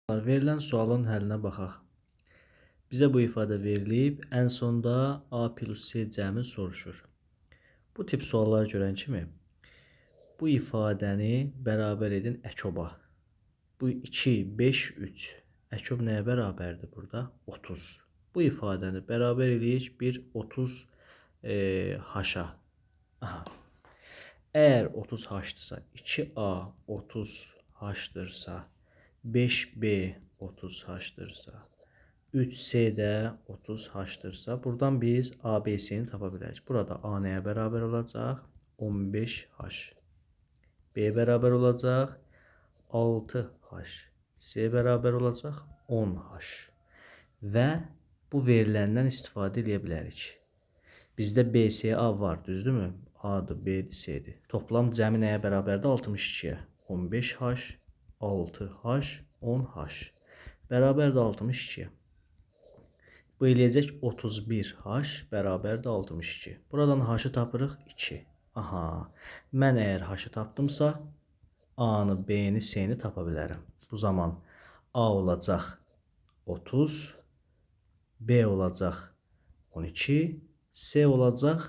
Verilən sualın həllinə baxaq. Bizə bu ifadə verilib, ən sonda A plus C cəmi soruşur. Bu tip sualları görən kimi bu ifadəni bərabər edin əkoba. Bu 2, 5, 3. Əkob nəyə bərabərdir burada? 30. Bu ifadəni bərabər eləyik bir 30 H-a. Aha. Əgər 30 H-dırsa, 2A 30 H-dırsa, 5B 30 H-dırsa, 3C də 30 H-dırsa, buradan biz ABC-ni tapa bilərik. Burada A nəyə bərabər olacaq? 15H. B bərabər olacaq 6H. C bərabər olacaq 10H. Və bu veriləndən istifadə edə bilərik. Bizdə BCA var, düzdürmü? A-dır, B-dir, C-dir. Toplam cəmi nəyə bərabərdir? 62-yə. 15H, 6H, 10H. Bərabərdir 62-yə. Bu eləyəcək 31H bərabərdir 62. Buradan H-ı tapırıq 2. Aha, mən əgər H-ı tapdımsa, A-nı, B-ni, C-ni tapa bilərəm. Bu zaman A olacaq 30, B olacaq 12, C olacaq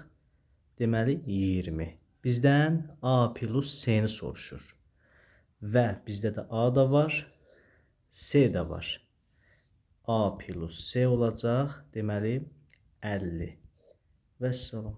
deməli 20. Bizdən A plus C-ni soruşur. Və bizdə də A da var, C də var. A plus C olacaq, deməli 50. Vəssalam.